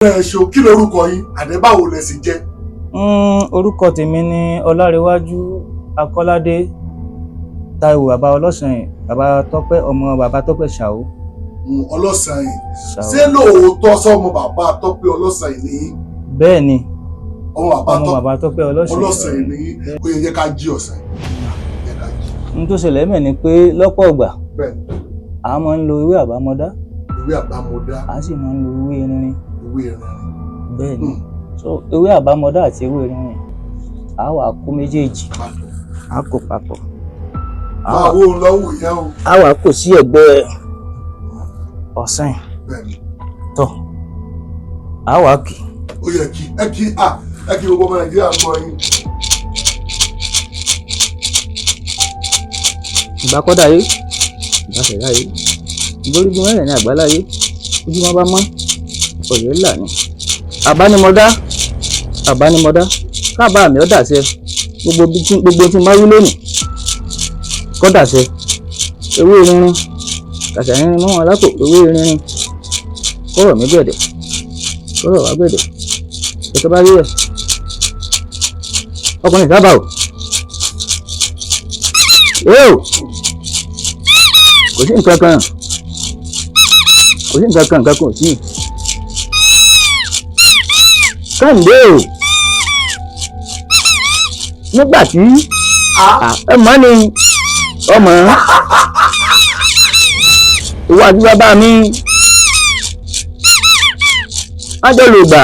Ẹ ṣeun. Kí lorúkọ yín àdé, báwo lẹ sì jẹ́? Orúkọ tèmi ni Ọlárewájú Akọ́ládé Táíwò, bàbá Ọlọ́sàn, bàbá Tọ́pẹ́, ọmọ bàbá Tọ́pẹ́ Ṣàó. Ọlọ́sàn yìí. Ṣàó. Ṣé lóòótọ́ sọmọ bàbá Tọ́pẹ́ Ọlọ́sàn yìí ní? Bẹ́ẹ̀ ni. Ọmọ bàbá ọmọ Tọ́pẹ́ bàbá Tọ́pẹ́ Ọlọ́sàn. Ọlọ́sàn yìí ní. Ó yẹ jẹ́ ká jí ọ̀sán yìí, jẹ́ ká jí. N tó ṣẹlẹ̀ mẹ́ ni pé lọ́pọ̀ ìgbà Bẹ́ẹ̀. a máa ń lo ewé àbámọ́dá. Ìwé àbámọ́dá. A sì máa ń lo ewé rinrin. Ìwé ìrìnrìn. Bẹ́ẹ̀ ni. So ewé àbámọ́dá àti ewé rinrin, a wà kó méjèèjì papọ̀. A kó papọ̀. Máa wo lọ́wọ́ yẹn o. A wà kó sí ẹ̀gbẹ́ ọ̀sán yìí. Bẹ́ẹ̀ ni. Tọ́ a wà kì. Ó yẹ kí ẹ kí à ẹ kí gbogbo ọmọ Nàìjíríà gbọ́ yín. Ìgbà kọ́dà yé, ìgbà ṣẹ̀dá yé, ìgbórígun mẹ́rin ní àgbáláyé, ojúmọ́ bá mọ́, ọ̀yẹ́ là ní. Àbánimọ̀dá, àbánimọ̀dá, káàbà mi ọ́ dàṣẹ gbogbo gbogbo tí n bá wí lónìí kọ́ dàṣẹ. Ewé rinrin kàṣà rinrin mọ́ wọn lápò, ewé rinrin kọ́rọ̀ mi gbẹ̀dẹ̀, kọ́rọ̀ wá gbẹ̀dẹ̀ ètò bá rí ẹ̀ ọkùnrin sábà o. Eo, kò sí nǹkan kan, kò sí nǹkan kan, nǹkan kan ò sí. Kẹ́hìndé o, nígbà tí ẹ mọ̀ ni ọmọ ìwà àti bàbá mi wọ́n jọ lò gbà.